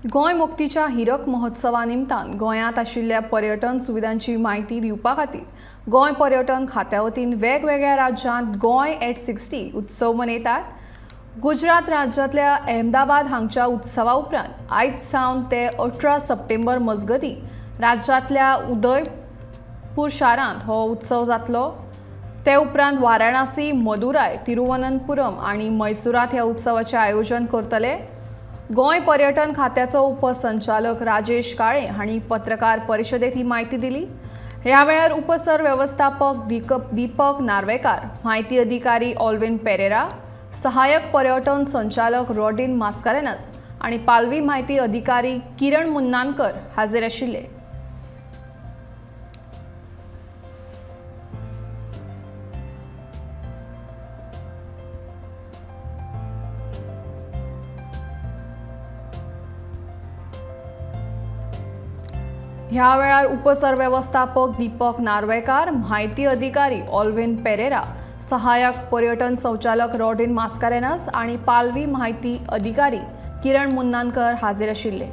गोंय मुक्तीच्या हिरक महोत्सवा निमतान गोंयांत आशिल्ल्या पर्यटन सुविधांची म्हायती दिवपा खातीर गोंय पर्यटन खात्या वतीन वेगवेगळ्या राज्यांत गोंय एट 60 उत्सव मनयतात. गुजरात राज्यांतल्या अहमदाबाद हांगच्या उत्सवा उपरांत आयज सावन ते 18 सप्टेंबर मजगतीं राज्यांतल्या उदयपूर शारांत हो उत्सव जातलो. ते उपरांत वाराणसी, मदुराय, तिरुवनंतपुरम आनी मैसुरांत ह्या उत्सवाचें आयोजन करतले. गोंय पर्यटन खात्याचो उपसंचालक राजेश काळे हांणी पत्रकार परिशदेत ही म्हायती दिली. ह्या वेळार उपसरवेवस्थापक दीपक नार्वेकार, म्हायती अधिकारी ऑल्विन पेरेरा, सहाय्यक पर्यटन संचालक रॉडिन मास्कारेनस आनी पालवी म्हायती अधिकारी किरण मुन्नानकर हाजीर आशिल्ले. ह्या वेळार उपसरवेवस्थापक दीपक नार्वेकार, म्हायती अधिकारी ऑल्विन पेरेरा, सहाय्यक पर्यटन संचालक रॉडिन मास्कारेनस आनी पालवी म्हायती अधिकारी किरण मुन्नानकर हाजीर आशिल्ले.